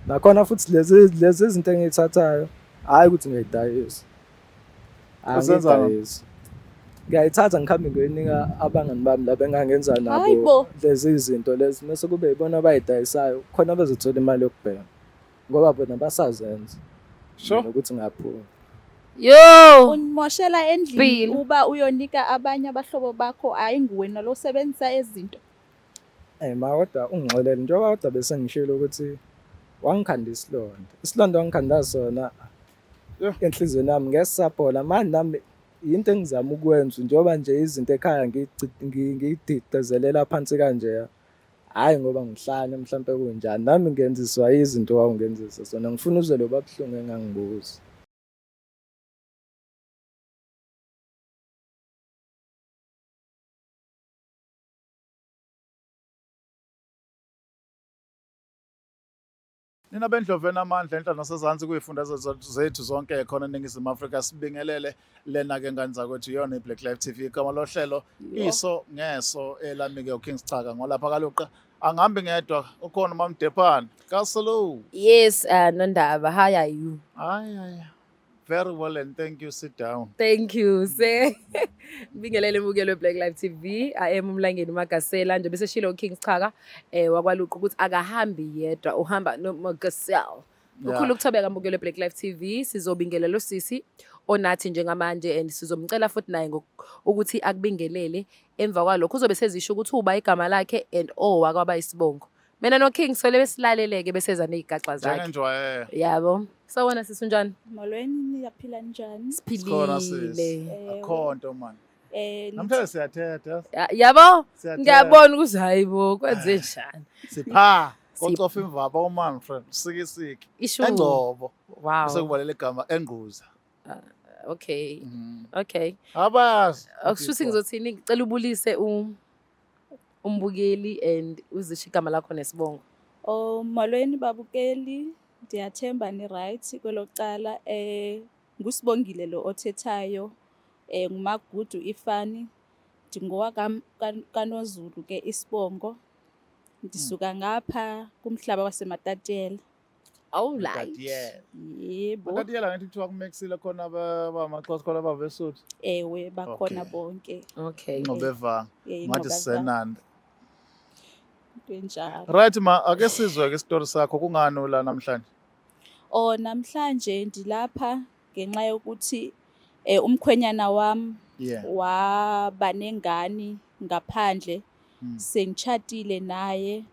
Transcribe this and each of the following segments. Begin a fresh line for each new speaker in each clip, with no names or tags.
Nakhona futhi lezi zinto engiyithathayo, hhayi ukuthi ngiyayidayisa.
Usenzani?
Angiyidayisi. Ngiyayithatha ngihambe ngiyoyinika abangani bami laba engangenza
Hayi
nabo
bo.
lezi zinto lezi, mese kube yibona abayidayisayo khona bezothola imali yokubhema ngoba bona basazenza.
Sure.
Mina ukuthi ngaphuma.
Yo!
Unimoshela endlini
Bill.
uba uyonika abanye abahlobo bakho, hayi nguwena lo sebenzisa ezinto.
Eh ma, kodwa ungixolele njengoba kodwa bese ngishilo ukuthi wangikhanda isilonda. Isilonda wangikhanda sona enhliziyweni yami ngesaphola manje, nami into engizama ukwenza njengoba nje izinto ekhaya ngiyidicezelela phansi kanje, hhayi ngoba ngihlanya mhlampe kunjani, nami ngenziswa izinto wawungenzisa sona, ngifuna uzwe loba buhlungu engangibuza.
Nina bendlovu enamandla enhla nasezansi kuyifunda zethu zonke khona eNingizimu Afrika, sibingelele. Lena-ke ngane zakwethu iyona i-Black Life TV, igama lohlelo iso ngeso, elami-ke uKing Schaka ngolapha kaLuqa. Angihambi ngedwa, ukhona uMamDephane Kaselo.
Yes, Nondaba, how are you?
Hayi hayi, very well and thank you, sit down.
Thank you. Se ngibingelele mbukelo Black Life TV. I am uMlangeni Magasela, nje bese shilo King Schaka wakwaLuqa ukuthi akahambi yedwa, uhamba noMagasela. Ukhulu ukuthobeka mbukelo Black Life TV, sizobingelela usisi onathi njengamanje and sizomcela futhi naye ukuthi akubingelele. Emva kwalokho uzobe sezisho ukuthi uba igama lakhe and owakwaba isibongo. Mina no King sole besilaleleke beseza nezigaxa zakhe.
Njengenjwayelo.
Yabo. Sawona sisi, unjani?
Molweni, niyaphila njani?
Sikhona sisi.
Siphilile.
Akho nto man. Namhlanje siyathetha.
Yabo?
Siyathetha.
Ngiyabona ukuthi hayibo kwenze njani.
Sipha kocofa imvaba uManfred sikisiki.
Ishu.
Engcobo.
Wow.
Sekubalele igama engquza.
Okay. Okay.
Abazi.
Akushuthi ngizothini, ngicela ubulise umbukeli and uzisho igama lakho nesibongo.
Oh, molweni babukeli, ndiyathemba ni right kwelo cala. Ngusibongile lo othethayo, nguMagudu ifani, ndingowa kaNozulu ke isibongo. Ndisuka ngapha kumhlaba waseMatatiyela.
All right.
Matatiyela.
Yebo.
Matatiyela ngathi kuthiwa kumexile khona abamaXhosa khona abaVesuthu.
Ewe, bakhona
Okay.
bonke.
Okay.
Ingxobevanga.
Eh,
Ngathi
Ingxobevanga.
sisenandi.
Into enjalo.
Right ma, ake sizwe ke isitori sakho, kungani ula namhlanje?
Oh, namhlanje ndilapha ngenxa yokuthi umkhwenyana wami waba nengane ngaphandle, sengitshatile naye.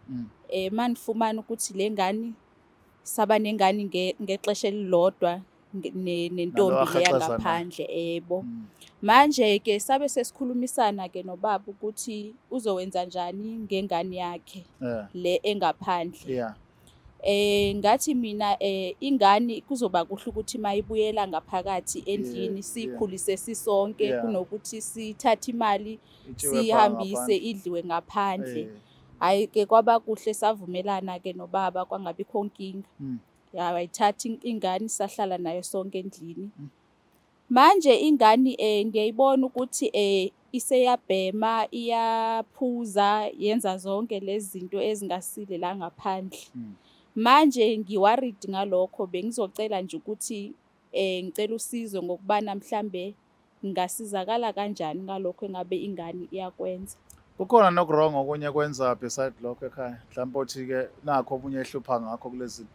Manifumana ukuthi le ngane saba nengane ngexesha elilodwa nentombi
Nalo
le
ahexeza naye.
yangaphandle, ebo. Manje ke sabe sesikhulumisana ke nobaba ukuthi uzowenza njani ngengane yakhe le engaphandle. Ngathi mina ingane kuzoba kuhle ukuthi mayibuyela ngaphakathi endlini, siyikhulise sisonke, kunokuthi sithathe imali
Itshiwe pha
sihambise
ngaphandle.
idliwe ngaphandle. Hayi ke kwaba kuhle, savumelana ke nobaba, kwangabikho nkinga. Ya, wayithatha ingane, sahlala nayo sonke endlini. Manje ingane ngiyayibona ukuthi iseyabhema, iyaphuza, yenza zonke lezi zinto ezingasile la ngaphandle. Manje ngi-worried ngalokho, bengizocela nje ukuthi ngicela usizo ngokubana mhlambe ngingasizakala kanjani ngalokho engabe ingane iyakwenza.
Kukhona noku-wrong okunye kwenza beside lokho ekhaya? Mhlawumbe othi ke nakho omunye ehlupha ngakho kulezi zinto.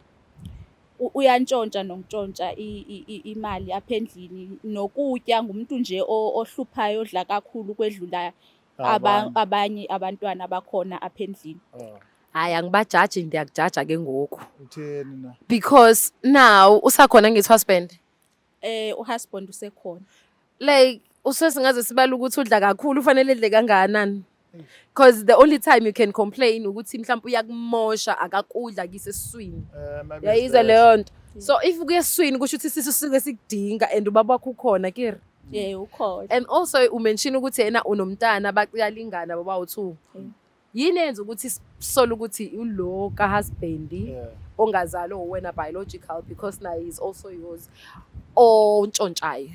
Uyantshontsha nokuntshontsha imali apha endlini, nokutya, ngumuntu nje ohluphayo, odla kakhulu kwedlula
Abanye.
abanye abantwana abakhona apha endlini.
Oh,
Hayi, angibajaji, ndiyakujaja ke ngoku.
utheni na?
Because now usakhona ngithi husband.
U-husband usekhona.
Like usesingaze sibale ukuthi udla kakhulu, ufanele edle kangakanani? Because the only time you can complain ukuthi mhlawumbe uyakumosha akakudla kise esiswini.
Maybe it's
Uyayizwa
that.
leyo nto. So if kuye esiswini kusho ukuthi isisu sisuke sikudinga and ubaba wakho ukhona kiri.
Ukhona.
And also u-mention ukuthi yena unomntana baciyalingana baba u2. Yini yenza ukuthi sisole ukuthi ulo ka husband ongazali wena biological, because now he is also yours, ontshontshayo?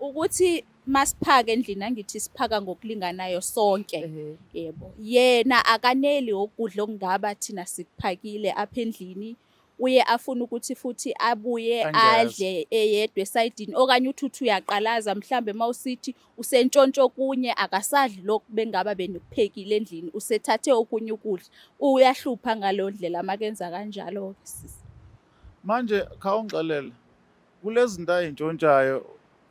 Ukuthi Masiphaka endlini, angithi siphaka ngokulinganayo sonke. Yebo. Yena akaneli ukudla okungaba thina sikuphakile apha endlini. Uye afune ukuthi futhi abuye
Angeze.
Adle eyedwa esayidini, okanye uthi uthi uyaqalaza mhlambe mawusithi usentshontsho okunye, akasadli lokhu bengaba benikuphekile endlini, usethathe okunye ukudla. Uyahlupha ngaleyo ndlela makenza kanjalo-ke sisi.
Manje khawungixelele, kulezi zinto ay'ntshontshayo,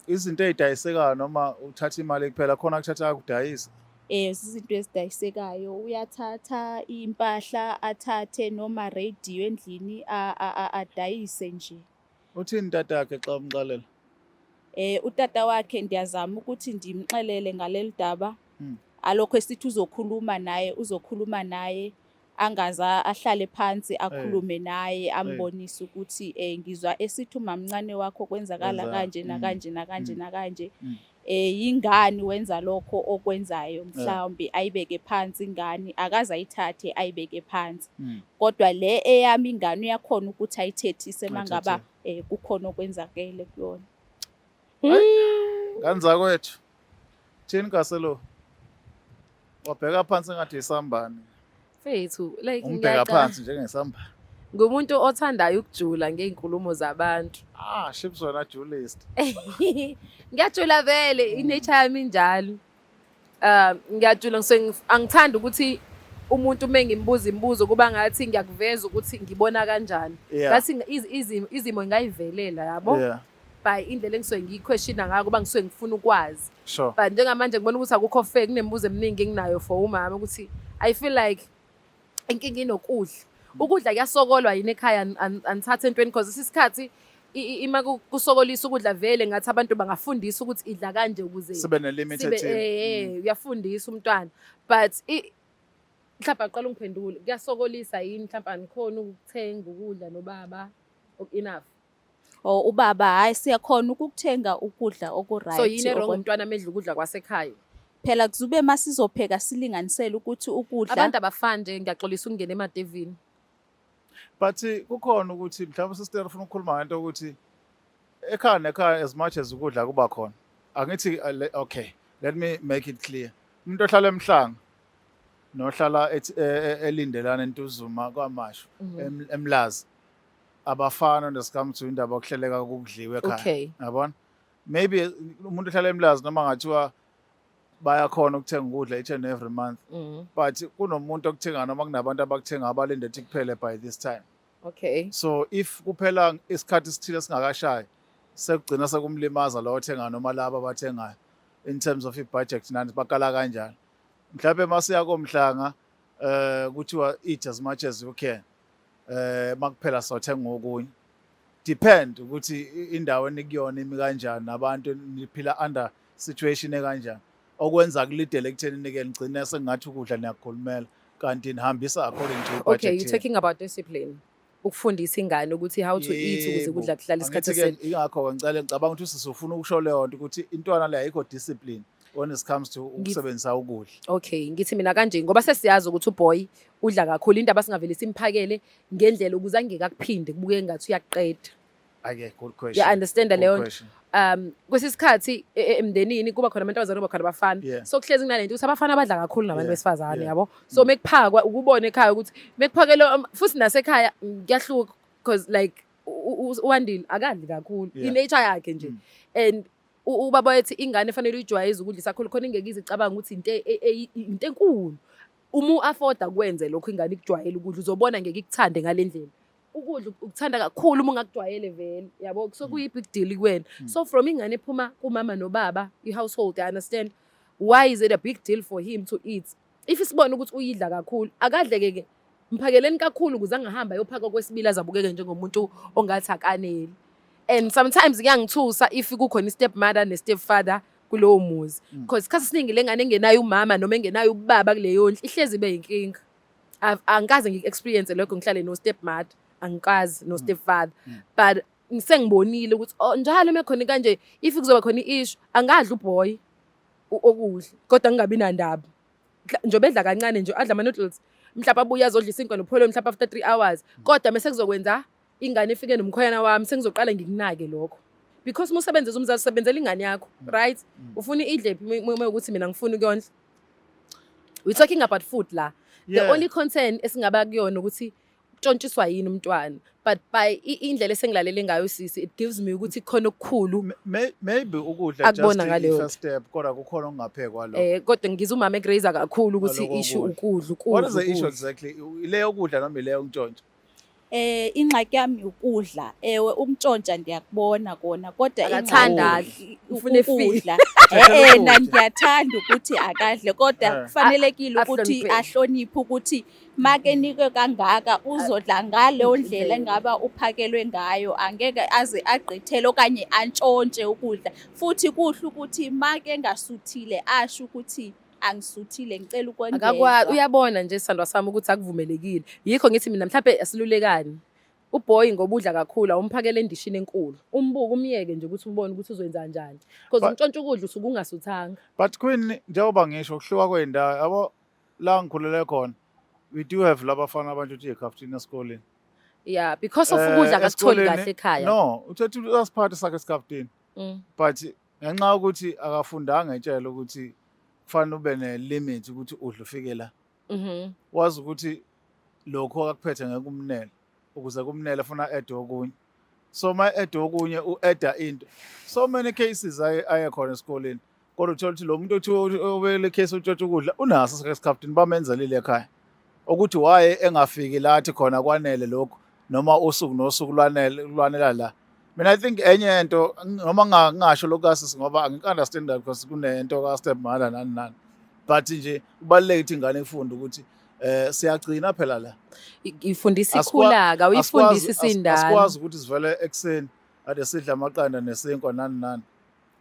izinto ey'dayisekayo noma uthatha imali kuphela, khona kuthatha akudayise?
Izinto ezidayisekayo, uyathatha iy'mpahla, athathe noma radio endlini, adayise nje.
Uthini tatakhe xa umxelela?
Utata wakhe ndiyazama ukuthi ndimxelele ngaleli daba. Alokho esithi uzokhuluma naye, uzokhuluma naye, angaze ahlale phansi akhulume naye, ambonise ukuthi ngizwa esithi umamncane wakho kwenzakala kanje nakanje nakanje nakanje. Yingani wenza lokho okwenzayo? Mhlawumbe ayibeke phansi ingane, akaze ayithathe ayibeke phansi. Kodwa le eyami ingane uyakhona ukuthi ayithethise mangaba
Ayithethe.
kukhona okwenzakele kuyona.
Kanzakwethu. Thini Gaselo? Wabheka phansi engathi isambane.
Mfethu, like
Umbheka phansi njengesambane.
Ngumuntu othandayo ukujula ngey'nkulumo zabantu.
Ah, ships wena julist.
Ngiyajula vele, i-nature yami injalo. Ngiyajula, ngisuke angithandi ukuthi umuntu uma ngimbuza imibuzo kuba ngathi ngiyakuveza ukuthi ngibona kanjani. Ngathi izimo ingayivelela, yabo. By indlela engisuke ngiyi-questiona ngayo, kuba ngisuke ngifuna ukwazi. But njengamanje ngibona ukuthi akukho fair, kunemibuzo eminingi enginayo for umama ukuthi I feel like inkinga inokudla. Ukudla kuyasokolwa yini ekhaya, anithathe entweni, because isikhathi ima kusokolisa ukudla vele ngathi abantu bangafundisa ukuthi idla kanje ukuze
sibe ne-limit
sibe
ethile.
Uyafundisa umntwana, but mhlawumbe aqala ungiphendule, kuyasokolisa yini mhlawumbe, anikhona ukuthenga ukudla nobaba enough?
Oh, ubaba, hayi, siyakhona ukukuthenga ukudla oku-right.
So yini e-wrong umntwana medla ukudla kwasekhaya?
Phela kuzube masizopheka silinganisele ukuthi ukudla
Abantu abafani nje, ngiyaxolisa ukungena emadevini.
But kukhona ukuthi mhlawumbe sister ufuna ukukhuluma ngento ukuthi ekhaya nekhaya, as much as ukudla kuba khona. Angithi okay, let me make it clear. Umuntu ohlala eMhlanga nohlala eLindelana, eNtuzuma, KwaMashu, eMlazi, abafana when it comes to indaba yokuhleleka kokudliwa ekhaya. Yabona? Maybe umuntu ohlala eMlazi noma ngathiwa bayakhona ukuthenga ukudla each and every month. But kunomuntu okuthenga noma kunabantu abakuthenga abalinde ukuthi kuphele by this time. So if kuphela isikhathi esithile singakashayi, sekugcina sekumlimaza lo othenga noma laba abathengayo in terms of i-budget, nani bakala kanjani. Mhlawumbe masiya koMhlanga kuthiwa eat as much as you can. Makuphela sothenga okunye. Depend ukuthi indawo enikuyona imi kanjani nabantu niphila under situation ekanjani. Okwenza kulidele ekutheni nike nigcine sengathi ukudla niyakukhulumela kanti nihambisa according to budget.
Okay, you're talking about discipline. Ukufundisa ingane ukuthi how to eat ukuze ukudla kuhlale isikhathi
Angithi-ke
eside.
ingakho ngicela, ngicabanga ukuthi usisi ufuna ukusho leyo nto ukuthi intwana le ayikho discipline when it comes to ukusebenzisa ukudla.
Okay, ngithi mina kanje, ngoba sesiyazi ukuthi uboy udla kakhulu, indaba singavele simphakele ngendlela ukuze angeke akuphinde kubuke ngathi uyaqeda.
Ake, good question.
You understand
Good
leyo nto?
question.
Kwesikhathi emndenini kuba khona amantombazane, kuba khona abafana. So kuhlezi kunalento ukuthi abafana badla kakhulu nabantu besifazane, yabo. So mekuphakwa ukubona ekhaya ukuthi mekuphakelwa, futhi nasekhaya kuyahluka because like uWandile akadli kakhulu. I-nature yakhe nje. And ubaba wayethi ingane fanele uyijwayeze ukudla isakhulu khona ingeke ize icabanga ukuthi into enkulu. Uma u-afforda kwenze lokho, ingane ikujwayele ukudla, uzobona ngeke ikuthande ngale ndlela. Ukudla ukuthanda kakhulu uma ungakujwayele vele, yabo, so kuyi big deal kuwena. So from ingane ephuma kumama nobaba, i-household, I understand why is it a big deal for him to eat. If isibona ukuthi uyidla kakhulu, akadleke ke, mphakeleni kakhulu ukuze angahamba ayophaka kwesibili azabukeke njengomuntu ongathi akaneli. And sometimes kuyangithusa if kukhona i-step mother ne-step father kulowo muzi, because isikhathi esiningi le ngane engenayo umama noma engenayo ubaba kuleyo ndlu ihlezi ibe yinkinga. Angikaze ngiku-experience lokho, ngihlale no-step mother, angikazi no-step father, but sengibonile ukuthi, oh, njalo uma khona kanje, if kuzoba khona i-issue, angadli uboy okudla kodwa ngingabi nandaba. Njengoba edla kancane nje, adla ama-noodles, mhlawumbe abuye azodla isinkwa nopholo mhlawumbe after 3 hours, kodwa mase kuzokwenza ingane ifike nomkhweyana wami, sengizoqala ngikunake lokho. Because uma usebenzisa umzali, usebenzela ingane yakho, right? Ufuna idle phi uma ukuthi mina ngifuna ukuyondla? We talking about food la. The only concern esingaba kuyona ukuthi kutshontshiswa yini umntwana, but by indlela esengilalele ngayo sisi, it gives me ukuthi khona okukhulu
Maybe ukudla
akubona
just
ngaleyo
i-first step, kodwa kukhona okungaphekwa lokho.
Kodwa ngizwa umama egraze kakhulu ukuthi
Ngaloko
issue
kudla.
ukudla,
What is
ukudla,
the issue
ukudla.
exactly? Ile yokudla noma ile yokuntshontsha?
Ingxaki yami ukudla. Ewe, ukuntshontsha ndiyakubona kona, kodwa
Akathanda
ingxaki
adle, ufuna efile.
ukudla.
Uthethela
Na
ukudla.
ndiyathanda ukuthi akadle, kodwa kufanelekile ukuthi
Ahloniphe.
ahloniphe ukuthi make nikwe kangaka uzodla ngaleyo ndlela engaba uphakelwe ngayo, angeke aze agqithele okanye antshontshe ukudla. Futhi kuhle ukuthi make engasuthile asho ukuthi angisuthile, ngicela
Akakwazi,
ukwengezwa.
uyabona nje sithandwa sami ukuthi akuvumelekile. Yikho ngithi mina mhlambe asilulekani. Uboy ngoba udla kakhulu, awumphakele endishini enkulu. Umbuke, umyeke nje ukuthi umbone ukuthi uzoyenza kanjani. Because umntshontsha ukudla usuke ungasuthanga.
But Queen, njengoba ngisho kuhluka kwey'ndawo, yabo la ngikhulele khona, we do have labafana abantshontsha iy'khafuthini esikoleni.
Yeah, because of ukudla akakutholi
Esikoleni,
kahle ekhaya.
No, uthethe uyasiphatha sakhe esikhafuthini. But ngenxa yokuthi akafundanga etshela ukuthi kufanele ube ne-limit ukuthi udle ufike la. Wazi ukuthi lokho akuphethe ngeke kumnele, ukuze kumnele funa add okunye. So ma add okunye u-adda into. So many cases aye khona esikoleni. Kodwa uthola ukuthi lo muntu othi obele case utshontsha ukudla unaso isikhafuthini, bamenzelile ekhaya. Ukuthi waye engafiki lathi khona kwanele lokhu noma usuku nosuku lwanele lwanela la. Mina I think enye into, noma ngingasho lokhu kasisi ngoba angik-understand that because kunento ka-step mother nani nani. But nje kubalulekile ukuthi ingane ifunde ukuthi siyagcina phela la.
Ifundisa ikhula-ke, awuyifundisi isindala.
Asikwazi ukuthi sivele ekuseni ade sidla amaqanda nesinkwa nani nani.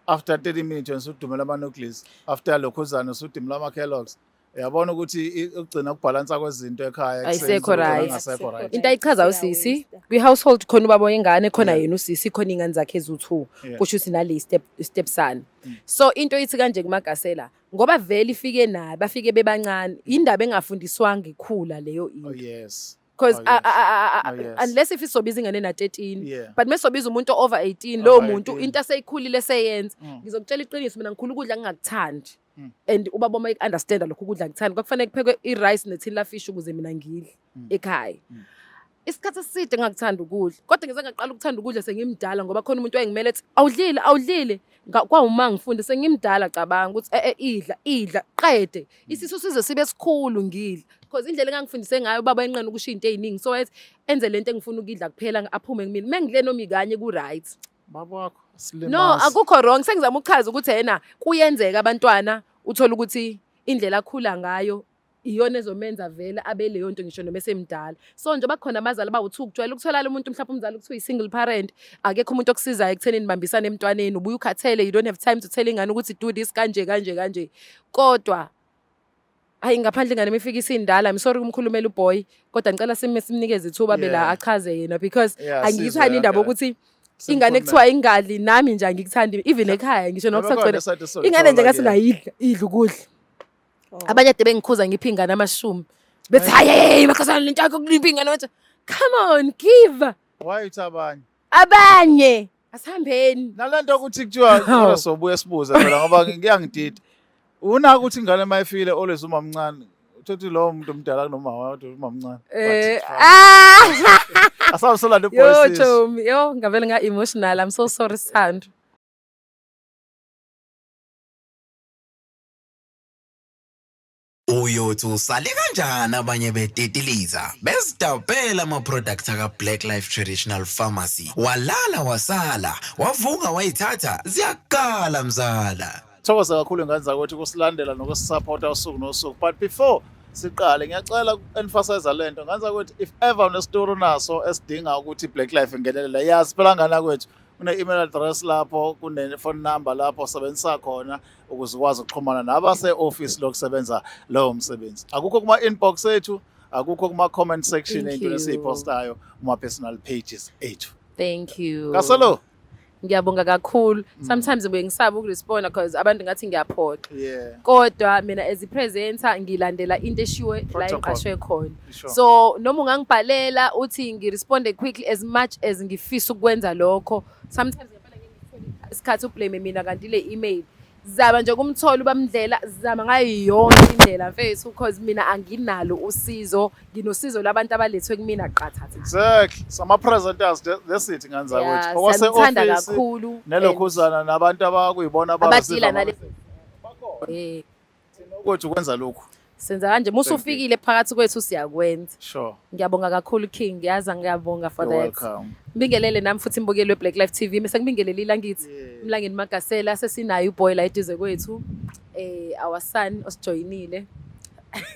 After 30 minutes wena usudumela ama-nucleus, after lokhuzana usudumela ama-Kellogg's. Uyabona ukuthi ukugcina ukubhalansa kwezinto ekhaya ekuseni
Ayisekho
sokugcina
right.
kungasekho right.
Into ayichazayo usisi, kwi-household khona ubaba wengane, khona yena usisi, khona iy'ngane zakhe eziwu-2. Kusho ukuthi nale step son. So into ithi kanje kuMagasela, ngoba vele ifike naye, bafike bebancane, indaba engafundiswanga ikhula leyo into.
Oh yes.
Because
Oh, yes. Oh, yes.
unless if isobiza ingane na 13. But mesobiza umuntu over 18, lowo
Over
muntu
18.
into aseyikhulile seyenza. Ngizokutshela iqiniso, mina ngikhula ukudla ngingakuthandi. And ubaba uma understand lokhu ukudla ngikuthandi, kwakufanele kuphekwe i-rice ne-tin la fish ukuze mina ngidle ekhaya. Isikhathi eside ngingakuthandi ukudla. Kodwa ngize ngaqala ukuthanda ukudla sengimdala, ngoba khona umuntu wayengimele ethi awudlile, awudlile. Kwawuma ngifunda sengimdala, cabanga ukuthi idla, idla, qede. Isisu size sibe sikhulu ngidla. Because indlela engangifundise ngayo ubaba enqena ukusho izinto eziningi. So wayethi enze lento engifuna ukudla kuphela, aphume kumina. Mengidle noma ikanye ku right.
Baba wakho
No,
silimazi.
akukho wrong. Sengizama ukuchaza ukuthi yena kuyenzeka abantwana uthola ukuthi indlela akhula ngayo iyona ezomenza vele abe leyo nto ngisho noma esemdala. So njengoba kukhona abazali abawu-2, kujwayele ukutholakala umuntu mhlawumbe umzali kuthiwa i-single parent, akekho umuntu okusizayo ekutheni nibambisane emntwaneni, ubuye ukhathele, you don't have time to tell ingane ukuthi do this kanje kanje kanje. Kodwa hayi, ngaphandle ingane imifika isindala, I'm sorry ukumkhulumela uboy, kodwa ngicela simnikeze ithuba abe la achaze yena, because
Yeah, sizwe
angiyithandi indaba
yonke le.
ukuthi ingane kuthiwa ingadli, nami nje angikuthandi even ekhaya ngisho
Ngoba
nokusagcwele
khona nesayidi esizolithola
ingane nje ngathi
kuyena.
ungayidla, idla ukudla.
Oh.
Abanye ade bengikhuza ngiphi ingane amashumi, bethi hayi, hey, makhosana lento yakho kuliphi ingane, bathi come on, give.
Why uthi abanye?
Abanye asihambeni.
Nalento ukuthi kuthiwa kodwa sobuye sibuze phela ngoba kuyangidida. Unaka ukuthi ingane mayifile always uma mncane. Uthethe lowo muntu omdala kunoma wakho uma mncane. But it's fine. Asabe solanda
Yo,
boys.
Chomi, yo, ngavele nga emotional. I'm so sorry, Sandra.
Uyothi usale kanjani abanye betetiliza bezidabhela ama-products aka-Black Life Traditional Pharmacy, walala wasala wavuka wayithatha ziyakala mzala.
Thokoza kakhulu ingane zakwethu kusilandela nokusisupporta usuku nosuku. But before siqale, ngiyacela uku-emphasize lento ngane zakwethu, if ever unesitory naso esidinga ukuthi Black Life ingenelele, yazi phela ngane kwethu kune-email address lapho, kune-phone number lapho sebenzisa khona ukuze ukwazi ukuxhumana nabase-office lokusebenza lowo msebenzi. Akukho kuma-inbox ethu, akukho kuma-comment section
Thank
ey'ntweni
you.
esiyiphostayo kuma-personal pages ethu.
Thank you.
Kaselo.
Ngiyabonga kakhulu. Sometimes ngibuye ngisaba ukuresponda because abantu ngathi ngiyaphoxa. Kodwa mina as i-presenter ngilandela into eshiwe la
Protocol.
engiqashwe khona.
Sure.
So noma ungangibhalela uthi ngiresponde quickly, as much as ngifisa ukwenza lokho, sometimes ngempela ngeke ngithole isikhathi ublame mina kanti le email. Zama nje ukumthola ubamndlela, zama ngayo yonke indlela mfethu because mina anginalo usizo, nginosizo lwabantu abalethwe kumina qathatha.
Exactly. Sama-presenters that's it ngane zakwethu.
Yeah,
Okwase
siyanithanda
office
kakhulu.
nelokhuzana nabantu abakuyibona
Abadila
abasiza
nale eh
ukuthi ukwenza lokhu.
Senza kanje
Thank you.
musufikile phakathi kwethu siyakwenza.
Sure.
Ngiyabonga kakhulu King, yazi ngiyabonga for
You're
that.
welcome.
Ngibingelele nami futhi imbukeli weBlack Life TV. Mese ngibingelelile angithi Mlangeni Magasela sesinayo uboy la eduze kwethu. Our son osijoyinile.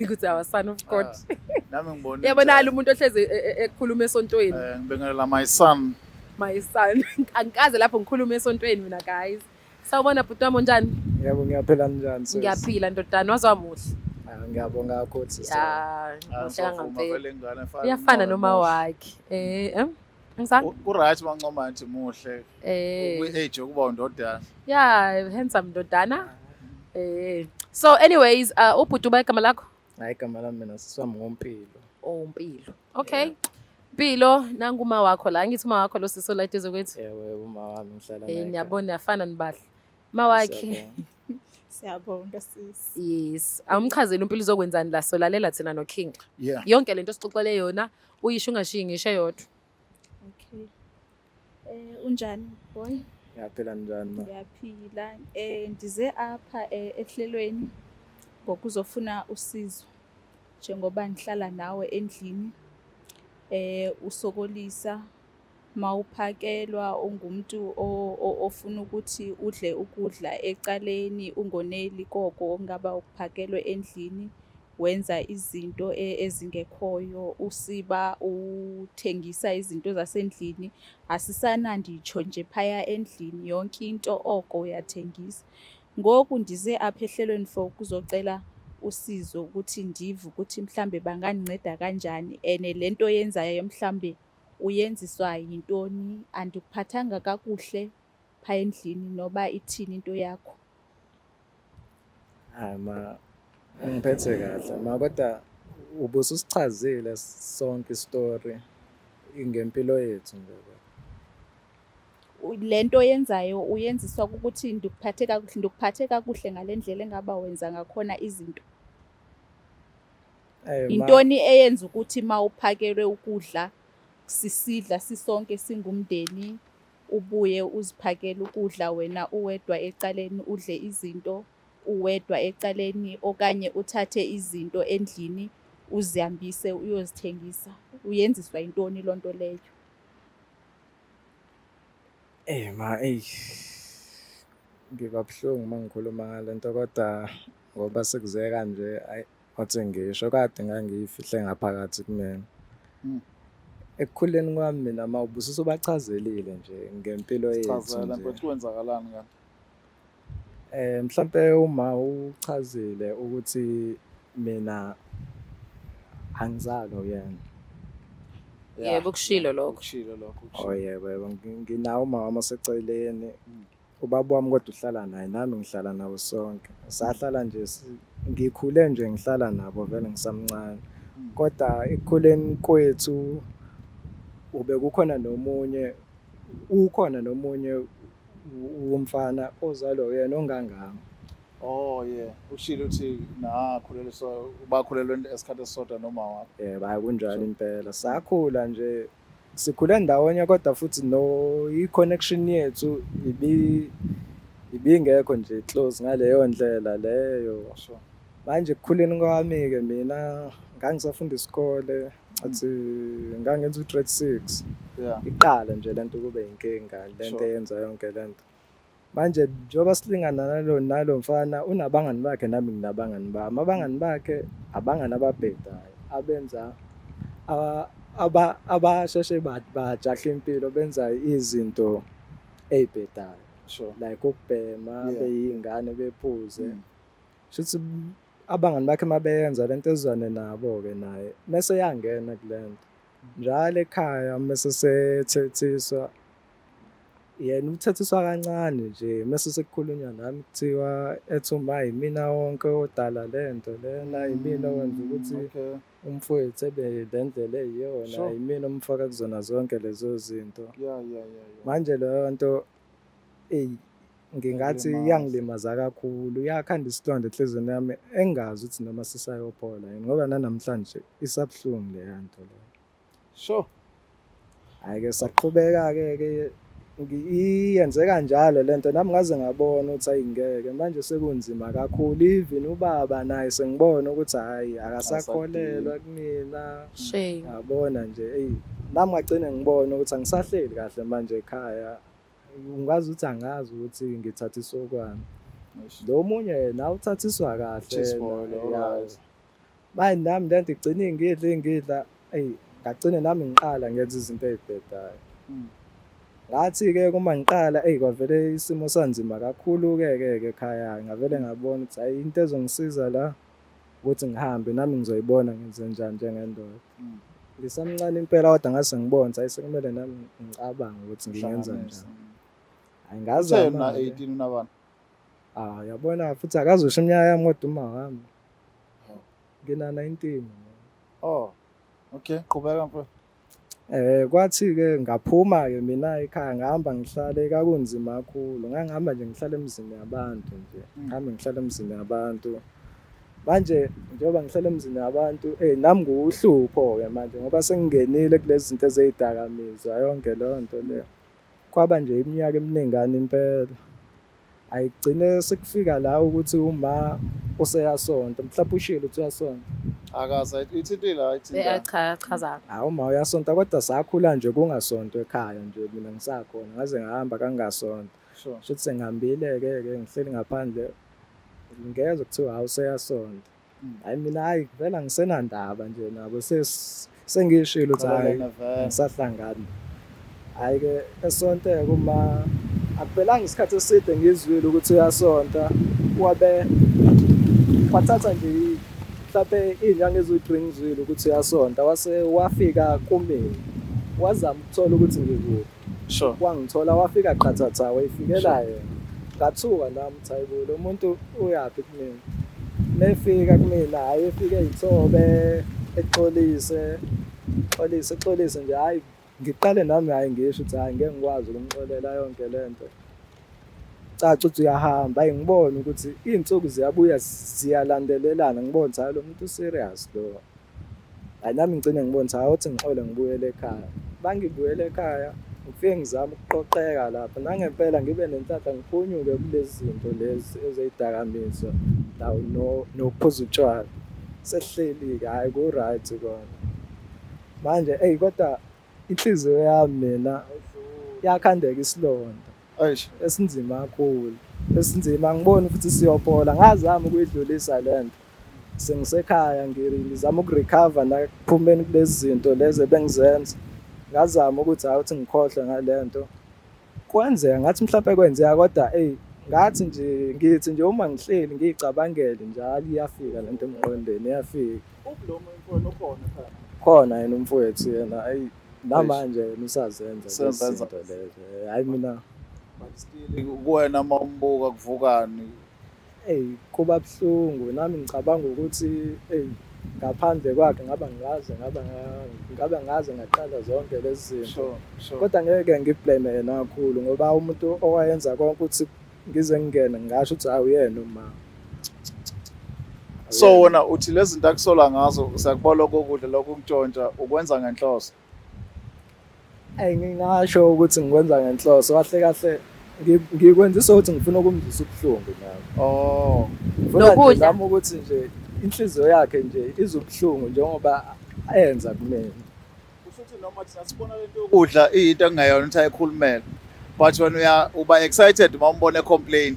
Ukuthi our son of God.
Ah, nami ngibona.
Yabonala umuntu ohleze ekhuluma esontweni.
Ngibingelela my son.
My son. Angikaze lapho ngikhuluma esontweni mina guys. Sawubona bhuti wami unjani?
Yebo, ngiyaphila njani sis?
Ngiyaphila ndodana, waze wamuhle.
Ah, ngiyabonga kakhulu sis.
Ya,
Ah,
muhle
ngizovuma
kangempela.
vele ingane efana
Uyafana
noma
noma
muhle.
wakhe. Angisana?
Ku-right mancoma nje muhle. Kwi-age yokuba undodana.
Yeah, handsome ndodana. So anyways, ubhuti uba igama lakho?
Hayi, igama lami mina sisi wami ngoMpilo.
Oh, Mpilo. Okay. Mpilo, nangu uma wakho la. Ngithi uma wakho lo sisi ola eduze kwethu.
Yebo, yebo, uma wami ngihlala naye.
Niyabona niyafana nibahle. Ma wakhe.
Siyabonga sisi.
Yes. Awumchazeli uMpilo uzokwenzani la, solalela thina no King.
Yeah.
Yonke lento sixoxele yona uyisho ungashiyi ngisho eyodwa.
Okay. Unjani boy?
Ngiyaphila njani ma?
Ngiyaphila. Ndize apha ehlelweni ngokuzofuna usizo. Njengoba ngihlala nawe endlini, usokolisa mawuphakelwa, ungumuntu ofuna ukuthi udle ukudla ecaleni, ungoneli koko okungaba ukuphakelwe endlini, wenza izinto ezingekhoyo, usiba uthengisa izinto zasendlini, asisananditsho nje phaya endlini, yonke into oko uyathengisa. Ngoku ndize apha ehlelweni for ukuzocela usizo ukuthi ndive ukuthi mhlambe bangandinceda kanjani, and le nto oyenzayo mhlambe uyenziswa yintoni, andikuphathanga kakuhle phaa endlini noba ithini into yakho?
Hayi ma, ungiphethe kahle ma, kodwa ubususichazile sonke isitori ngempilo yethu nje.
Le nto oyenzayo uyenziswa kukuthi ndikuphathe kakuhle, ndikuphathe kakuhle ngale ndlela engaba wenza ngakhona izinto? Yintoni eyenza ukuthi uma uphakelwe ukudla sisidla sisonke singumndeni, ubuye uziphakele ukudla wena uwedwa ecaleni, udle izinto uwedwa ecaleni, okanye uthathe izinto endlini uzihambise uyozithengisa? Uyenziswa yintoni loo nto leyo?
Ma, eyi, ngiba buhlungu uma ngikhuluma ngale nto, kodwa ngoba sekuze kanje, ayi, othi ngisho kade ngangiyifihle ngaphakathi kumina. Ekukhuleni kwami mina ma ubususubachazelile nje ngempilo yethu
Sichazela
nje.
mfethu, kwenzakalani kanti?
Mhlampe uma uchazile ukuthi mina angizalwa uyena.
Yeah,
Yebo, kushilo lokho.
Kushilo lokho,
Oh
kushilo.
yebo, yebo, nginawo umama wami oseceleni. Ubaba wami kodwa uhlala naye, nami ngihlala nabo sonke. Sahlala nje, ngikhule nje ngihlala nabo vele ngisamncane. Kodwa ekukhuleni kwethu ube kukhona nomunye, ukhona nomunye umfana ozalwa uyena ongangami.
Oh yeah, ushilo ukuthi nakhuleliswa, bakhulelwe esikhathi esisodwa noma wakho.
Yebo, hayi kunjalo impela. Sakhula nje, sikhule ndawonye, kodwa futhi no i-connection yethu ibingekho nje close ngaleyo ndlela leyo.
Sure.
Manje ekukhuleni kwami-ke mina ngangisafunda isikole, athi ngangenza u-grade 6.
Yeah.
Iqala nje lento kube inkinga, lento
Sure.
eyenza yonke lento. Manje njengoba silingana nalo mfana, unabangani bakhe, nami nginabangani bami. Abangani bakhe abangani ababhedayo, abenza abasheshe bajaha impilo, benza izinto ey'bhedayo.
Sure.
Like ukubhema,
Yeah.
beyingane bephuze. Shuthi abangani bakhe mabeyenza lento ezwane nabo-ke naye mese yangena kule nto. Njalo ekhaya mese sethethiswa, yena uthethiswa kancane nje, mese sekukhulunywa nami kuthiwa ethi uma yimina wonke odala lento lena, yimina owenza ukuthi
Okay.
umfowethu ebe le ndlela eyiyona,
Sure.
yimina omfaka kuzona zonke lezo zinto.
Yeah.
Manje leyo nto Eyi, ngingathi
Ilimaza.
iyangilimaza kakhulu, yakhanda isilonda enhliziyweni yami engingazi ukuthi noma sisayophola yini ngoba nanamhlanje isabuhlungu leya nto leyo.
Sure.
Hhayi-ke saqhubeka-ke ke iyenze kanjalo le nto nami ngaze ngabona ukuthi ayi ngeke manje sekunzima kakhulu even ubaba naye sengibona ukuthi hhayi akasakholelwa kumina.
Shame.
Yabona nje eyi nami ngagcine ngibona ukuthi angisahleli kahle manje ekhaya. Ungazi ukuthi angazi ukuthi ngithathiswa okwani. Lo munye yena uthathiswa kahle.
Cheese boy, lo,
Ya.
right.
Manje nami lento igcine ingidla ingidla, eyi ngagcine nami ngiqala ngenza izinto ey'bhedayo. Ngathi-ke uma ngiqala eyi kwavele isimo sanzima kakhulu-ke ke ke ekhaya. Ngavele ngabona ukuthi hhayi into ezongisiza la ukuthi ngihambe nami ngizoyibona ngenzenjani njengendoda. Ngisamncane impela kodwa ngase ngibona ukuthi hhayi sekumele nami ngicabange ukuthi ngingenza
Hlanganise.
njani. Hhayi
Uthe
ngazama
una
ke.
18 unabani?
Ah yabona futhi akazusho iminyaka yami kodwa uma wami. Ngina 19.
Oh. Okay, qhubeka mfowethu.
Kwathi-ke ngaphuma-ke mina ekhaya ngahamba ngihlale kwakunzima kakhulu. Ngangihamba nje ngihlala emizini yabantu nje. Ngihambe ngihlala emizini yabantu. Manje njengoba ngihlala emizini yabantu, nami ngiwuhlupho-ke manje ngoba sengingenile kulezi zinto eziyidakamizwa yonke leyo nto leyo. Kwaba nje iminyaka eminingana impela. Ayigcine sekufika la ukuthi uma useyasonta, mhlawumbe ushilo ukuthi uyasonta.
Akaze ithintile ayithinta.
Cha chaza.
Hawu uma uyasonta kodwa sakhula nje kungasontwa ekhaya nje mina ngisakhona ngaze ngahamba kangasonto.
Sure.
Shuthi sengihambile-ke ke ngihleli ngaphandle ngezwe kuthiwa hawu useyasonta. Hayi mina hayi vele angisenandaba nje nabo sengishilo ukuthi hayi
Qhelelene vele.
ngisahlangani. Hhayi-ke esonteka uma akuphelanga isikhathi eside ngizwile ukuthi uyasonta wabe kwathatha nje mhlampe iy'nyanga eziwu-three ngizwile ukuthi uyasonta wase wafika kumina wazama ukuthola ukuthi ngikuphi.
Sure.
Wangithola wafika qathatha wayifikela yena. Ngathuka nami ukuthi hayi bo lo muntu uyaphi kumina. Mefika kumina hhayi efike ey'thobe exolise exolise exolise nje hhayi ngiqale nami hhayi ngisho ukuthi hhayi ngeke ngikwazi ukumxolela yonke le nto. Caca ukuthi uyahamba hhayi ngibone ukuthi iy'nsuku ziyabuya ziyalandelelana ngibone ukuthi hhayi lo muntu u-serious lo. Hhayi nami ngigcine ngibone ukuthi hhayi othi ngixole ngibuyele ekhaya. Mangibuyele ekhaya ngifike ngizame ukuqoqeka lapha nangempela ngibe nenhlanhla ngiphunyuke kulezi zinto lezi eziyidakamizwa nokuphuza utshwala. Sesihleli-ke hhayi ku-right kona. Manje eyi kodwa inhliziyo yami mina yakhandeka isilonda
Eish.
esinzima kakhulu. Esinzima angiboni futhi siyophola. Ngazama ukuyidlulisa le nto. Sengisekhaya ngizama uku-recover nakuphumeni kulezi zinto lezi ebengizenza. Ngazama ukuthi hhayi ukuthi ngikhohlwe ngale nto. Kwenzeka ngathi mhlampe kwenzeka kodwa eyi ngathi nje ngithi nje uma ngihleli ngiyicabangele njalo iyafika lento emqondweni iyafika.
Uphi lo mfowenu ukhona ekhaya?
Khona yena umfowethu yena ayi namanje yena usazenza lezi
Usazenza.
zinto lezo. Hhayi mina
But still kuwena uma umbuka kuvukani?
Eyi kuba buhlungu nami ngicabanga ukuthi eyi ngaphandle kwakhe ngaba ngaze ngaba ngabe ngaze ngaqala zonke lezi zinto.
Sure, sure.
Kodwa ngeke ngiblame yena kakhulu ngoba umuntu owayenza konke ukuthi ngize ngingene ngingasho ukuthi hayi uyena uma.
So wena uthi lezi zinto akusola ngazo siyakubona lokho kudla lokho kutshontsha ukwenza ngenhloso.
Eyi ngingasho ukuthi ngikwenza ngenhloso kahle kahle ngikwenzisa ukuthi ngifuna ukumzwisa ubuhlungu nami.
Oh.
Ngifuna nje
Nokudla.
nami ukuthi nje inhliziyo yakhe nje izubuhlungu njengoba enza kumina.
Kusho ukuthi noma thina sibona lento yokudla iyinto ekungeyona ukuthi ayikhulumele. But wena uya uba excited uma umbona complain.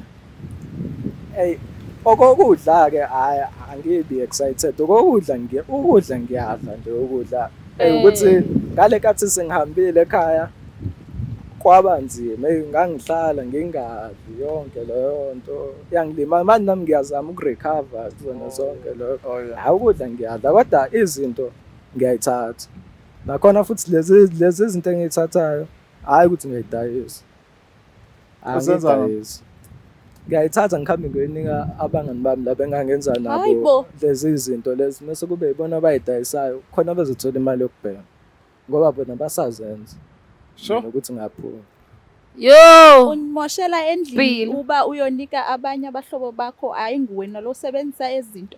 Eyi okokudla ke hayi angibi excited okokudla ngiye ukudla ngiyadla nje ukudla. Ukuthi ngale nkathi sengihambile ekhaya kwaba nzima eyi ngangihlala ngingadli yonke leyo nto yangilima manje nami ngiyazama ukurecover kuzona zonke lokho.
Oh yeah.
Hhayi ukudla ngiyadla kodwa izinto ngiyayithatha. Nakhona futhi lezi zinto engiyithathayo hhayi ukuthi ngiyayidayisa.
Usenzani?
Angiyidayisi. Ngiyayithatha ngihambe ngiyoyinika abangani bami laba engangenza nabo
Hayibo.
lezi zinto lezi mase kube yibona abayidayisayo khona bezothola imali yokubhema ngoba bona basazenza.
Sure.
Mina ukuthi ngaphuma.
Yo!
Unimoshela endlini
Mpilo.
uba uyonika abanye abahlobo bakho, ayinguwena lo sebenzisa ezinto.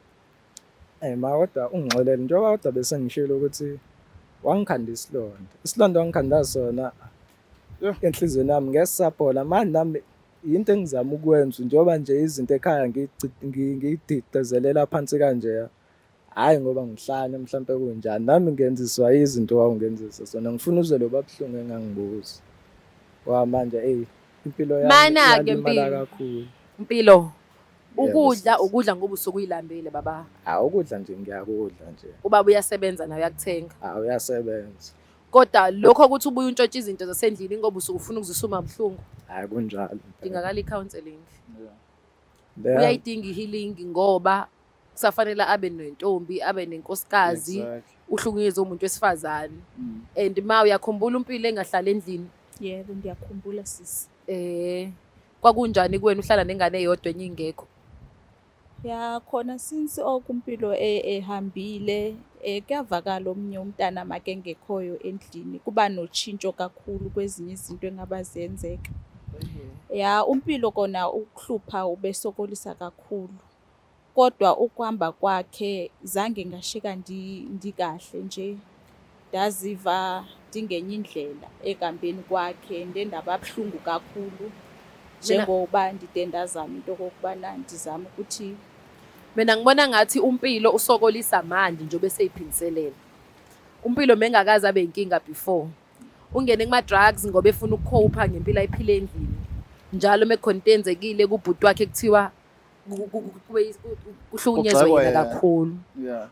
Ma kodwa ungixolele njengoba kodwa bese ngishilo ukuthi wangikhanda isilonda. Isilonda wangikhanda sona enhliziyweni yami ngesaphola. Manje nami into engizama ukwenza njengoba nje izinto ekhaya ngiyidicezelela phansi kanje. Hhayi ngoba ngihlanya mhlampe kunjani, nami ngenziswa izinto wawungenzisa sona. Ngifuna uzwe loba buhlungu engangibuza. Ngoba manje eyi impilo yami
Mana-ke
iyalimala
Mpilo.
kakhulu.
Mpilo. Ukudla
Yebo, sisi.
ukudla ngoba usuke uyilambile baba.
Hawu ukudla nje ngiyakudla nje.
Ubaba uyasebenza naye uyakuthenga.
Hawu uyasebenza.
Kodwa lokho ukuthi ubuye untshontshe izinto zasendlini ngoba usuke ufuna ukuzisuma buhlungu.
Hayi kunjalo. Impela.
Dingakala i-counseling.
Leya-
Uyayidinga i-healing ngoba kusafanele abe nentombi, abe nenkosikazi, uhlukunyezwe umuntu wesifazane. And ma uyakhumbula uMpilo engahlala endlini.
Yebo, ngiyakhumbula sisi.
Kwakunjani kuwena uhlala nengane eyodwa enye ingekho?
Ya khona since okumpilo ehambile kuyavakala omunye umntana make engekhoyo endlini, kuba notshintsho kakhulu kwezinye izinto engaba ziyenzeka. Ya uMpilo kona ukuhlupha ubesokolisa kakhulu. Kodwa ukuhamba kwakhe zange ngashiyeka ndikahle nje. Ndaziva ndingenye indlela ekuhambeni kwakhe, ndiye ndaba buhlungu kakhulu. Njengoba ndide ndazama into okokubana ndizame ukuthi
Mina ngibona ngathi uMpilo usokolisa manje njengoba eseyiphindiselela. UMpilo mengakaze abe inkinga before. Ungene kuma-drugs ngoba efuna ukukhopha ngempilo ayiphile endlini. Njalo mekukhona into eyenzekile kubhuti wakhe kuthiwa kuhlukunyezwe
Kugxekwa
yena
yena.
kakhulu.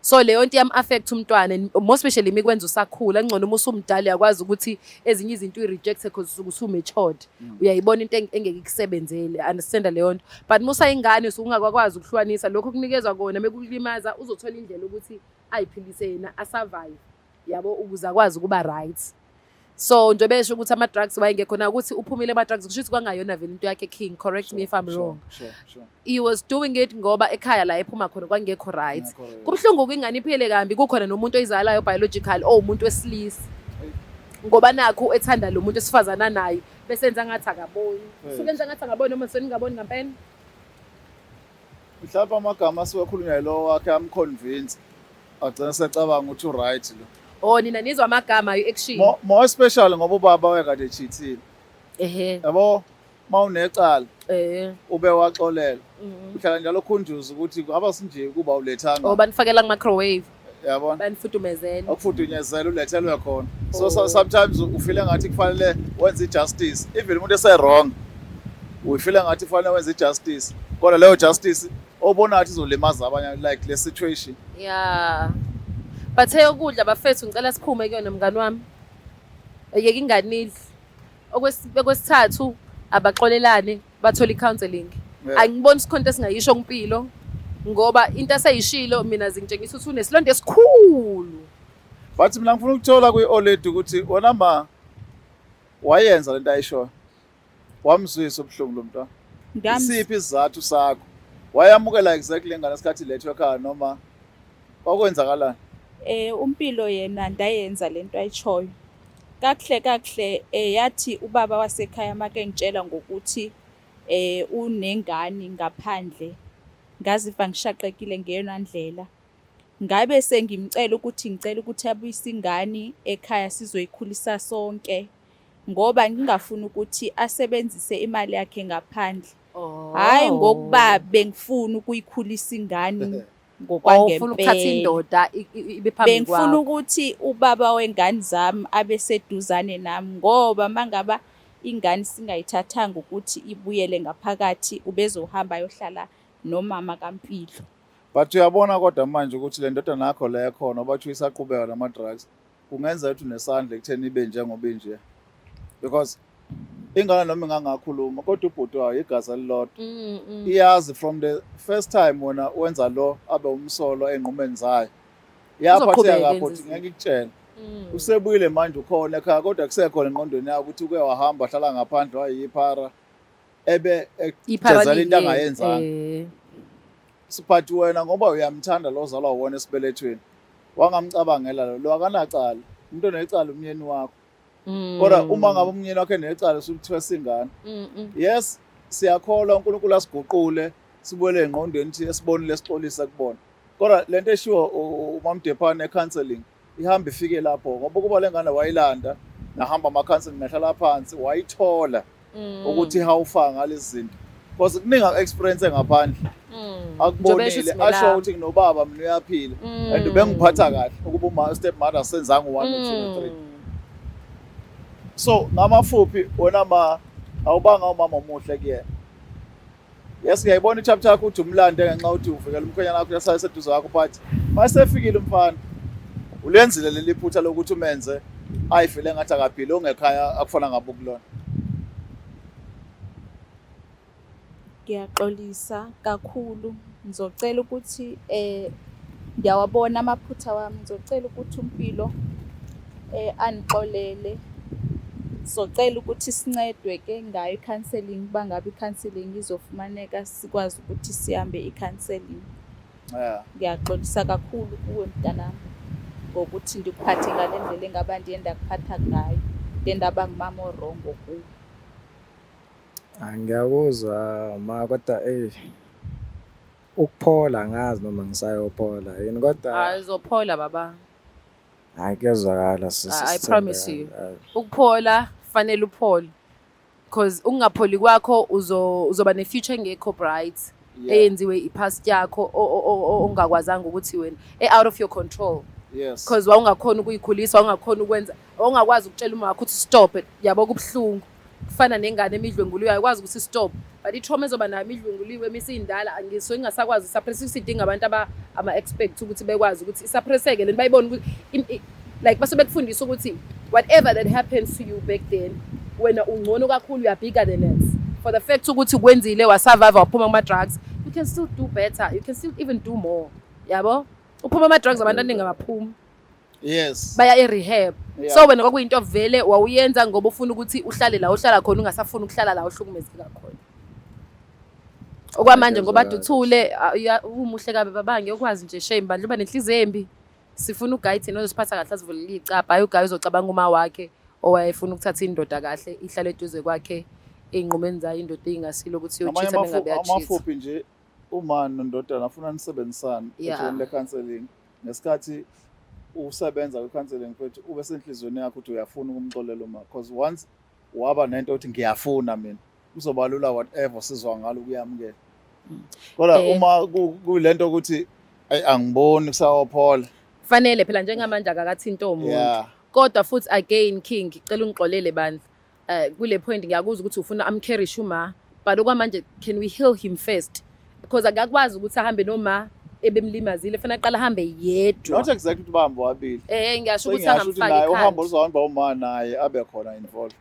So leyo nto iyam-affect umntwana, and more especially imikwenza usakhula. Ngcono uma usumdala uyakwazi ukuthi ezinye izinto uyi-reject because usuke usu-matured. Uyayibona into engeke ikusebenzele, understand leyo nto. But uma usayingane usuke ungakwazi ukuhlukanisa lokho kunikezwa kona, mekulimaza uzothola indlela ukuthi ayiphilise yena, asurvive, yabo, ukuze akwazi ukuba right. So njengoba esho ukuthi ama-drugs wayengekho na ukuthi uphumile ema-drugs, kusho ukuthi kwangayona vele into yakhe. King, correct me if I'm wrong.
Sure.
He was doing it ngoba ekhaya la ephuma khona kwangekho right.
Ngekho right.
Kubuhlungu kwingane iphile kambi, kukhona nomuntu oyizalayo biological owumuntu wesilisa. Ngoba nakhu ethanda lo muntu esifazana naye, bese enza ngathi akaboni. Suke enza ngathi akaboni noma seningaboni ngempela.
Mhlawumbe amagama asuke ekhulunywa yilowo wakhe amconvince, agcina secabanga ukuthi u-right lo.
Oh, nina nizwa amagama action.
More especially ngoba ubaba wayekade echeatile. Yabo, mawunecala ube waxolela. Uhlala njalo ukhunjuza ukuthi ngaba sinje kuba ulethanga.
Oh, banifakela ku-microwave.
Yabona?
Banifudumezelwe.
Okufudunyezela ulethelwe khona. So sometimes ufeel ngathi kufanele wenze i-justice. Even umuntu ese wrong, ufeel ngathi kufanele wenze i-justice. Kodwa leyo justice obona ngathi izolimaza abanye, like le situation.
Yeah. Bathe ukudla bafethu, ngicela siphume kuyona mngani wami. Ayeke ingane idle. Okwesithathu abaxolelane, bathole i-counseling. Angiboni isikhonto esingayisho kuMpilo ngoba into aseyishilo mina zingitshengisa ukuthi unesilonda esikhulu.
But mina ngifuna ukuthola kwi-Oledi ukuthi wena ma wayenza lento ayishoyo. Wamzwisa ubuhlungu lo mntwana. Isiphi isizathu sakho? Wayamukela exactly lengane esikhathi lethwe ekhaya noma kwakwenzakalani?
UMpilo yena ndayenza lento ayishoyo. Kakuhle kakuhle yathi ubaba wasekhaya make ngitshela ngokuthi unengane ngaphandle. Ngaziva ngishaqekile ngeyona ndlela. Ngabe sengimcela ukuthi ngicela ukuthi abuyise ingane ekhaya sizoyikhulisa sonke, ngoba ngingafuni ukuthi asebenzise imali yakhe ngaphandle. Hhayi ngokuba bengifuna ukuyikhulisa ingane
Ufuna ukuthatha
ngokwangempela.
indoda ibe phambi
Bengifuna
kwakho.
ukuthi ubaba wengane zami abe seduzane nami, ngoba mangaba ingane singayithathanga ukuthi ibuyele ngaphakathi, ubezohamba ayohlala nomama kaMpilo.
But uyabona kodwa manje ukuthi le ndodana yakho le khona bathi isaqhubeka nama-drugs, kungenzeka ukuthi unesandla ekutheni ibe njengoba inje. Because ingane noma ingangakhuluma kodwa ubhuti wayo igazi elilodwa. Iyazi from the first time wena wenza lo abe umsolo ey'nqumeni zayo. Yaphatheka
Uzoqhubeka
kabi
enze
futhi
izinto.
ngeke ikutshele. Usebuyile manje ukhona ekhaya kodwa kusekhona engqondweni yakho ukuthi uke wahamba wahlala ngaphandle wayiphara ebe
Iphara
ejezela into
liyena.
angayenzanga. But wena ngoba uyamthanda lo ozalwa wona esibelethweni, wangamcabangela lo, lo akanacala. Umuntu onecala umyeni wakho. Kodwa uma ngabe umnyeni wakhe necala usukuthiwa ingane. Yes, siyakholwa uNkulunkulu asiguqule, sibuyele engqondweni ukuthi esibonile sixolise kubona. Kodwa lento eshiwo uMamDephane counseling ihamba ifike lapho, ngoba ukuba lengane wayilanda, nahamba ama-counseling, nahlala phansi, wayithola ukuthi how far ngalezi zinto, because kuningi aku-experience ngaphandle
Njengoba esho
akubonile
ukuthi
asho
mina-
ukuthi nginobaba mina, uyaphila and ubengiphatha kahle ukuba uma step mother senzanga u-one, no-two, no-three. So ngamafuphi, wena ma awubanga umama omuhle kuyena. Yes, ngiyayibona i-chapter yakho ukuthi umlande ngenxa yokuthi uvikela umkhwenyana wakho, uyahlala eseduze kwakho, but mayesefikile umfana ulenzile leli phutha lokuthi umenze ayifile engathi akaphili ongekhaya akufana ngabe kulona.
Ngiyaxolisa kakhulu. Ngizocela ukuthi ngiyawabona amaphutha wami. Ngizocela ukuthi uMpilo anixolele. Sizocela ukuthi sincedwe ke ngayo i-counselling, uba ngabe i-counselling izofumaneka, sikwazi ukuthi sihambe i-counselling. Ngiyaxolisa kakhulu kuwe mntanami ngokuthi ndikuphathe ngale ndlela engaba ndiye ndakuphatha ngayo. Ndiye ndaba ngumama o-wrong kuwe.
Ah, ngiyakuzwa ma, kodwa ukuphola angazi noma ngisayophola yini, kodwa
Hayi, uzophola baba.
Hayi, kuyezwakala sisi.
I promise you. Ukuphola fanele uphole. Because ukungapholi kwakho uzoba ne-future engekho bright. Eyenziwe i-past yakho ongakwazanga ukuthi wena out of your control. Because wawungakhona ukuyikhulisa, wawungakhona ukwenza, wawungakwazi ukutshela uma wakho ukuthi stop it. Yabo, kubuhlungu. Kufana nengane emidlwenguliwe, ayikwazi ukuthi stop. But i-trauma ezoba nayo imidlwenguliwe misindala ngisuke ngingasakwazi suppress, sidinga abantu ama-expert ukuthi bekwazi ukuthi isuppresseke lento, bayibone ukuthi like base bekufundisa ukuthi whatever that happens to you back then, wena ungcono kakhulu, you are bigger than it. For the fact ukuthi kwenzile wasurvive, waphuma kuma-drugs, you can still do better, you can still even do more. Yabo, uphuma ama-drugs, abantu abaningi abaphumi. Baya e-rehab. So wena kwakuyinto vele wawuyenza ngoba ufuna ukuthi uhlale la uhlala khona, ungasafuni ukuhlala la uhlukumezeka khona. Okwamanje ngoba duthule umuhle kabi baba, ngiyokwazi nje, shame bandla, uba nenhliziyo embi. Sifuna uguy thina ozosiphatha kahle, asivulele icabha, hayi uguy uzocabanga uma wakhe owayefuna ukuthatha indoda kahle ihlale eduze kwakhe ey'nqumeni zayo, indoda ey'ngasilo ukuthi
Ngamanye
iyochitha mengabe yachitha.
Amafuphi nje, uma nondodana afuna nisebenzisane ethubeni le-counselling. Ngesikhathi usebenza kwi-counselling, mfethu, ube senhliziyweni yakho ukuthi uyafuna ukumxolela uma, because once waba nento ukuthi ngiyafuna mina, kuzoba lula whatever sizwa ngalo ukuyamukela. Kodwa uma kuyilento ukuthi ayi, angiboni kusawophola.
Fanele phela njengamanje akakathinti omuntu. Kodwa futhi again, King, cela ungixolele bandla. Kule point ngiyakuzwa ukuthi ufuna amcarry uma, but okwamanje can we heal him first? Because akakwazi ukuthi ahambe noma ebemlimazile, fanele aqala ahambe yedwa.
Not exactly ukuthi bahambe wabili.
Ngiyasho ukuthi
Sengingasho ukuthi
angamfaki
naye uhambo
ikhanda.
luzohamba uma naye abe khona involved.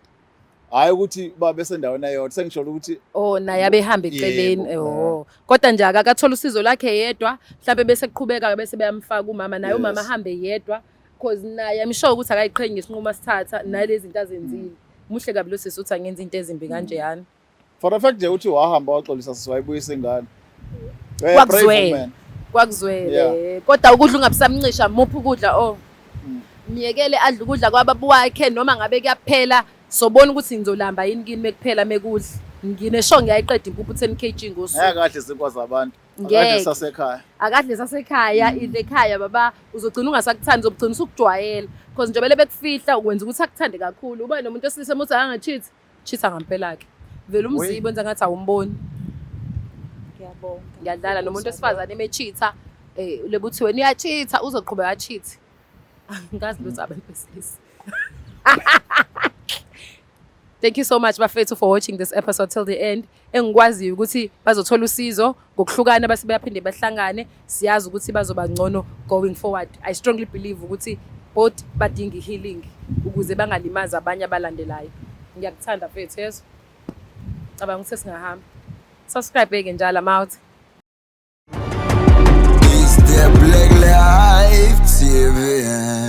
Hayi ukuthi babe sendaweni eyodwa, sengisho ukuthi
Oh, naye abehamba eceleni.
Yebo.
Oh. Kodwa nje akakathola usizo lakhe yedwa, mhlawumbe bese kuqhubeka bese beyamfaka umama naye, umama ahambe yedwa, because naye I'm sure ukuthi akayiqhenyi ngesinqumo asithatha nalezi zinto azenzile. Muhle kabi lo sisi uthi angenza into ezimbi kanjeyana.
For the fact nje ukuthi wahamba waxolisa sisi, wayibuyisa ingane. Brave
Kwakuzwele.
woman.
Kwakuzwele. Kodwa ukudla ungabisamncisha, muphi ukudla oh. Miyekele adle ukudla kwababa wakhe, noma ngabe kuyaphela, sobona ukuthi ngizolamba yini kini mekuphela mekudla. Ngine sure ngiyayiqeda impuphu 10 kg ngosuku.
Ngeke adle izinkwa zabantu.
Ngeke.
Akadle sasekhaya.
Akadle sasekhaya, idle ekhaya baba, uzogcina ungasakuthandi, uzogcina usukujwayela. Because njengoba bekufihla ukwenza ukuthi akuthande kakhulu. Uba nomuntu wesilisa muthi angacheat, cheat ngempela ke. Vele umzibe wenza ngathi awumboni.
Ngiyabonga.
Ngiyadlala nomuntu wesifazane emecheata, lebuthi wena uyacheata, uzoqhubeka acheat. Angazi lutho abantu besilisa. Thank you so much bafethu for watching this episode till the end. Engikwaziyo ukuthi bazothola usizo ngokuhlukana base bayaphinde bahlangane, siyazi ukuthi bazoba ngcono going forward. I strongly believe ukuthi both badinga healing ukuze bangalimazi abanye abalandelayo. Ngiyakuthanda mfethu, yezwa. Cabanga ukuthi singahamba. Subscribe ke njalo, I'm out.
It's the Black Life TV.